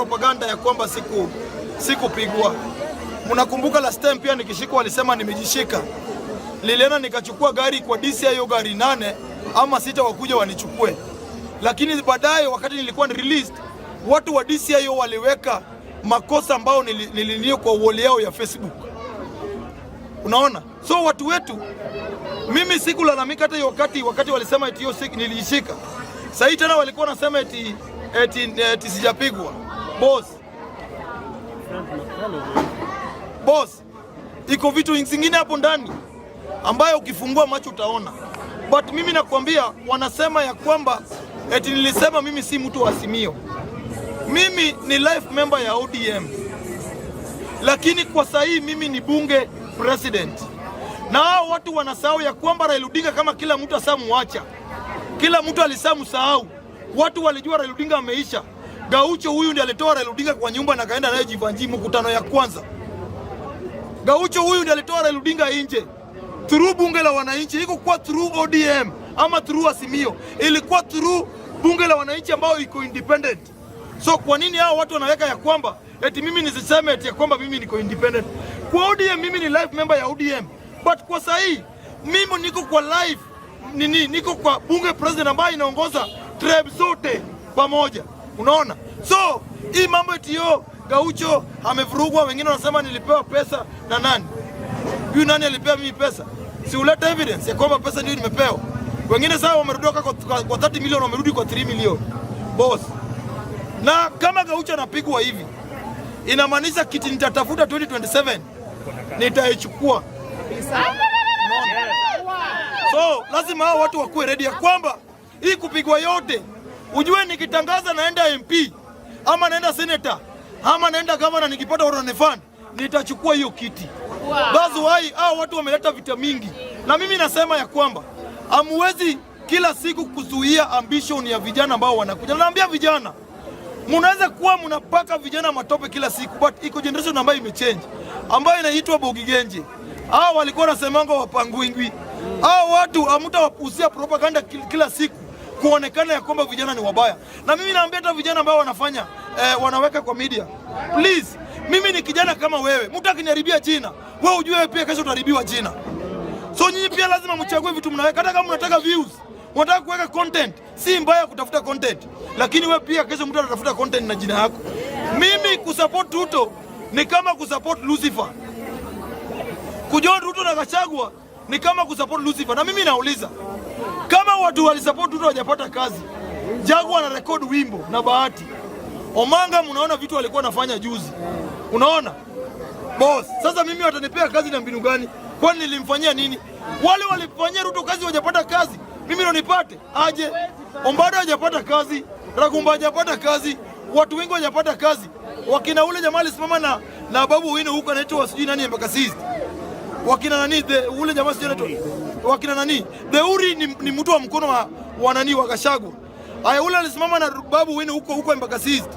Propaganda ya kwamba sikupigwa. Mnakumbuka last time pia nikishikwa walisema nimejishika. Nilienda nikachukua gari kwa DCI, gari nane ama sita wakuja wanichukue, lakini baadaye wakati nilikuwa released, watu wa DCIO waliweka makosa ambao nilinio kwa wall yao ya Facebook. Unaona, so watu wetu, mimi sikulalamika hata hiyo wakati walisema eti hiyo nilijishika. Sasa tena walikuwa wanasema eti sijapigwa. Boss, boss, iko vitu zingine hapo ndani ambayo ukifungua macho utaona, but mimi nakwambia, wanasema ya kwamba eti nilisema mimi si mtu wa Azimio. Mimi ni life member ya ODM, lakini kwa sahii mimi ni bunge president, na hao watu wanasahau ya kwamba Raila Odinga kama kila mtu asamuacha, kila mtu alisamsahau. Watu walijua Raila Odinga ameisha. Gaucho huyu ndiye alitoa Raila Odinga kwa nyumba na kaenda naye Jeevanjee mkutano ya kwanza. Gaucho huyu ndiye alitoa Raila Odinga nje through bunge la wananchi, iko kwa through ODM ama through Azimio, ilikuwa through bunge la wananchi ambao iko independent. So kwa nini hao watu wanaweka ya kwamba eti mimi nisiseme eti ya kwamba mimi niko independent kwa ODM? Mimi ni life member ya ODM, but kwa sahii mimi niko kwa life nini, niko kwa bunge president ambayo inaongoza tribe zote pamoja, unaona? So hii mambo eti yo Gaucho amevurugwa, wengine wanasema nilipewa pesa na nani? Huyu nani alipewa mimi pesa? Si ulete evidence ya kwamba pesa ndio nimepewa. Wengine sasa wamerudi kwa 30 million, wamerudi kwa 3 million. Boss. Na kama Gaucho anapigwa hivi, inamaanisha kiti nitatafuta 2027 nitaichukua. So lazima hao watu wakuwe ready ya kwamba hii kupigwa yote, ujue nikitangaza naenda MP ama naenda senator ama naenda governor, nikipata watu nitachukua hiyo kiti. That's why hao watu wameleta vita mingi, na mimi nasema ya kwamba hamuwezi kila siku kuzuia ambition ya vijana ambao wanakuja. Naambia vijana, munaweza kuwa mnapaka vijana matope kila siku, but iko generation ambayo imechange ambayo inaitwa Bogigenje. Hao walikuwa wanasemanga wapangwingwi. Hao watu hamtawapusia propaganda kila siku kuonekana ya kwamba vijana ni wabaya. Na mimi naambia hata vijana ambao wanafanya wanaweka kwa media, please, mimi ni kijana kama wewe, mtu akiniharibia jina, wewe ujue pia kesho utaharibiwa jina. So nyinyi pia lazima mchague vitu mnaweka, hata kama mnataka views, unataka kuweka content, si mbaya kutafuta content, lakini wewe pia kesho mtu atatafuta content na jina yako. Mimi kusupport Ruto ni kama kusupport Lucifer. Kujoin Ruto na Gachagua ni kama kusupport Lucifer. Na mimi nauliza, kama watu walisupport Ruto hawajapata kazi, Jaguar ana record wimbo na Bahati Omanga, mnaona vitu walikuwa wanafanya juzi, unaona boss. Sasa mimi watanipea kazi na mbinu gani? Kwani nilimfanyia nini? Wale walifanyia Ruto kazi hawajapata kazi, mimi ndo nipate aje? Ombado hajapata kazi, Ragumba hajapata kazi, watu wengi hawajapata kazi. Wakina ule jamaa alisimama na Babu Owino huko anaitwa sijui nani mpaka wakina nani ule jamaa sijui anaitwa wakina nani Deuri ni mtu wa mkono wa nani wa Gachagua. Aya, ule alisimama na Babu Owino huko huko Embakasi East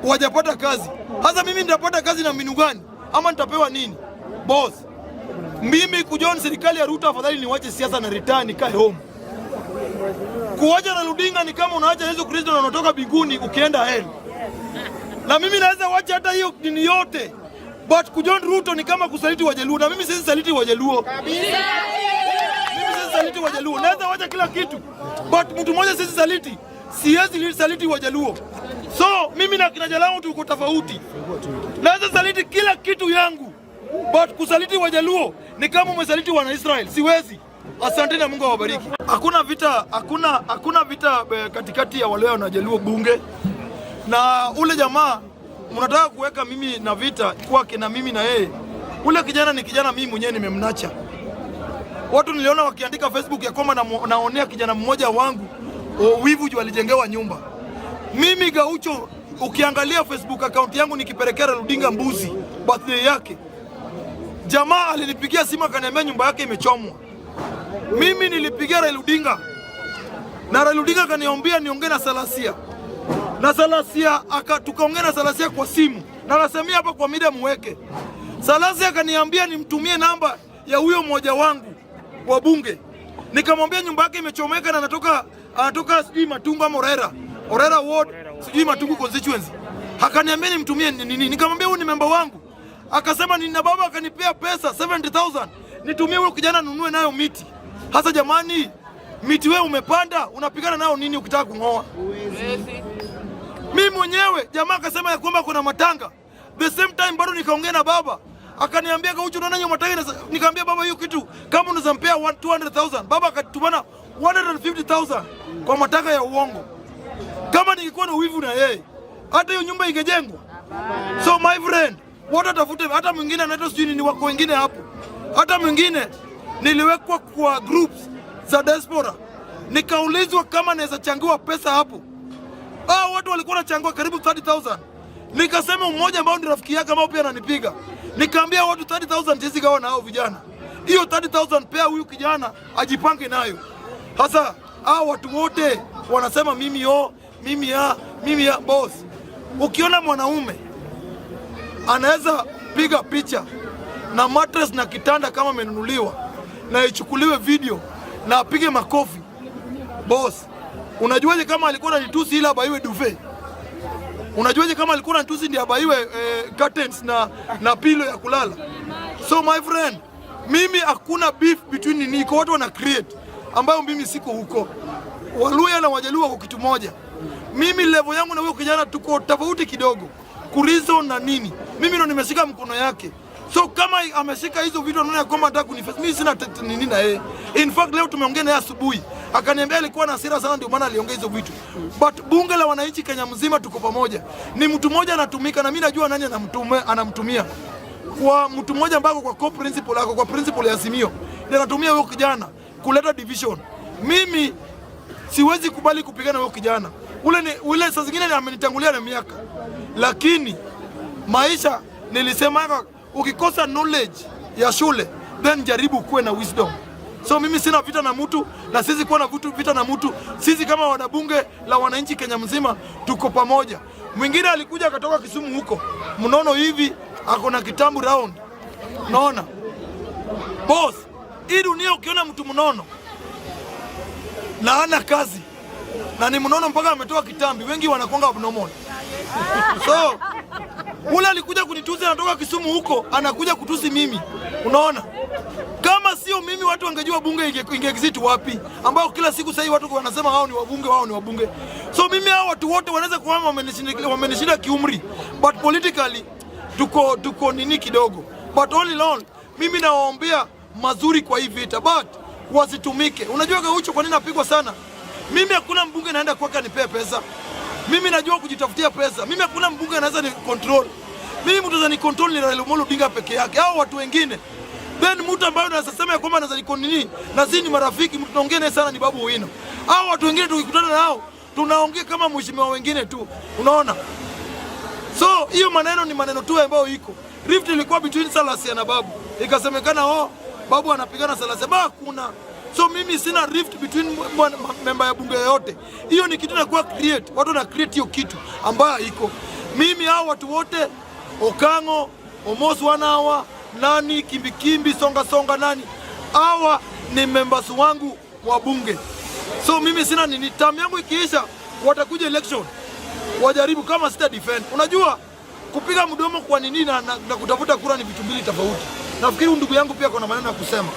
hawajapata kazi. Sasa mimi nitapata kazi na mbinu gani? Ama nitapewa nini? Boss, mimi kujoin serikali ya Ruto afadhali niwache siasa na retire nikae home. Kuwacha na Odinga ni kama unaacha Yesu Kristo na unatoka mbinguni ukienda hell. Na mimi naweza wacha hata hiyo dini yote. But kujoin Ruto ni kama kusaliti Wajaluo na mimi siwezi saliti Wajaluo. Mimi siwezi saliti Wajaluo. Naweza wacha kila kitu. But mtu mmoja siwezi saliti. Siwezi saliti Wajaluo. So mimi na kina Jalango tuko tofauti. Naweza saliti kila kitu yangu. But kusaliti Wajaluo ni kama umesaliti wana Israel. Siwezi. Asante na Mungu awabariki. Hakuna vita, hakuna vita katikati ya Waluhya na Wajaluo bunge. Na ule jamaa mnataka kuweka mimi na vita kwake na mimi na yeye. Ule kijana ni kijana mimi mwenyewe nimemnacha. Watu niliona wakiandika Facebook ya kwamba naonea kijana mmoja wangu wivu juu alijengewa nyumba. Mimi Gaucho, ukiangalia Facebook account yangu nikipelekea Odinga mbuzi birthday yake, jamaa alinipigia simu akaniambia nyumba yake imechomwa. Mimi nilipigia Raila Odinga na Raila Odinga akaniambia niongee na Salasia na Salasia tukaongea na Salasia kwa simu na nasemia hapa kwa media muweke. Salasia akaniambia nimtumie namba ya huyo mmoja wangu wa bunge, nikamwambia nyumba yake imechomeka na anatoka sijui Matungu ama Orera, Orera ward sijui Matungu constituency. Akaniambia nimtumie nini, nikamwambia huyu ni member wangu. Akasema nina baba akanipea pesa 70,000 nitumie huyo kijana nunue nayo miti. Hasa jamani, miti wewe umepanda unapigana nayo nini ukitaka kung'oa? Mimi mwenyewe jamaa akasema ya kwamba kuna matanga. The same time bado nikaongea na baba, akaniambia, "Gaucho, unaona hiyo matanga?" Nikamwambia, "Baba, hiyo kitu kama unaweza mpea 200,000." Baba akatumana 150,000 kwa matanga ya uongo. Kama ningekuwa na wivu na yeye, hata hiyo nyumba ingejengwa? So my friend, watu watafute, hata mwingine anaitwa sijui nini, wako wengine hapo. Hata mwingine niliwekwa kwa groups za diaspora, nikaulizwa kama naweza changiwa pesa hapo. Ah, watu walikuwa wanachangiwa karibu 30,000. Nikasema mmoja ambao ni rafiki yake ambao pia ananipiga, nikaambia watu 30,000 siwezi gawa na hao vijana. Hiyo 30,000 pea huyu kijana ajipange nayo. Sasa hao watu wote wanasema mimi yo, mimi ya, mimi ya boss. Ukiona mwanaume anaweza piga picha na mattress na kitanda kama amenunuliwa na ichukuliwe video na apige makofi, boss, unajuaje kama alikuwa ananitusi ili abaiwe duvet? Unajuaje kama alikuwa ananitusi ndiye abaiwe curtains na pillow ya kulala? So my friend, mimi hakuna beef between nini, kwa watu wana create ambayo mimi siko huko. Waluya na Wajaluo wako kitu moja. Mimi level yangu na huyo kijana tuko tofauti kidogo, kurizo na nini, mimi ndo nimeshika mkono yake. So kama ameshika hizo vitu anaona kwamba anataka kuniface, mimi sina nini na yeye. In fact leo tumeongea naye asubuhi, akaniambia alikuwa na hasira sana, ndio maana aliongea hizo vitu. But bunge la wananchi Kenya mzima tuko pamoja, ni mtu mmoja anatumika, na mimi najua nani anamtumia kwa mtu mmoja ambako kwa core principle yako, kwa principle ya Azimio ndio anatumia huyo kijana kuleta division. Mimi siwezi kubali kupigana huyo kijana ule, ni ule saa zingine amenitangulia na miaka, lakini maisha nilisema, ukikosa knowledge ya shule then jaribu kuwe na wisdom. So mimi sina vita na mtu na sisi kuwa na vita na mtu. Sisi kama wanabunge la wananchi Kenya mzima tuko pamoja. Mwingine alikuja akatoka Kisumu huko mnono hivi, ako na kitambi round. Unaona boss, hii dunia ukiona mtu mnono na ana kazi na ni mnono mpaka ametoa kitambi, wengi wanakuanga abnormal. So ule alikuja kunitusi, anatoka Kisumu huko, anakuja kutusi mimi. Unaona, kama sio mimi watu wangejua bunge inge exist wapi, ambao kila siku sasa watu wanasema hao ni wabunge, wao ni wabunge. So mimi hao watu wote wanaweza kuwa wamenishinda kiumri, but politically tuko nini kidogo, but all in all mimi nawaombea mazuri kwa hii vita, but wasitumike. Unajua Gaucho, kwa nini napigwa sana? Mimi hakuna mbunge naenda kwake anipee pesa. Mimi najua kujitafutia pesa. Mimi hakuna mbunge anaweza ni control. Mimi mtu anaweza ni control ni Raila Amolo Odinga peke yake, hao watu wengine. Then mtu ambaye anaweza sema ya kwamba anaweza ni nini na sisi ni marafiki, mtu tunaongea naye sana ni Babu Owino. Hao watu wengine tukikutana nao tunaongea kama mheshimiwa wengine tu, unaona? So hiyo maneno ni maneno tu ambayo iko. Rift ilikuwa between Salasia na Babu, ikasemekana oh, Babu anapigana Salasia, ba kuna. So mimi sina rift between member ya bunge yoyote. Hiyo ni kitu nakuwa create, watu wana create hiyo kitu ambayo iko. Mimi hao watu wote Okango, Omos wanawa, nani Kimbikimbi, Songa Songa nani, hawa ni members wangu wa bunge. So mimi sina nini, term yangu ikiisha watakuja election wajaribu kama sita defend. Unajua kupiga mdomo kwa nini na kutafuta kura ni vitu mbili tofauti. Nafikiri ndugu yangu pia kuna maneno ya kusema.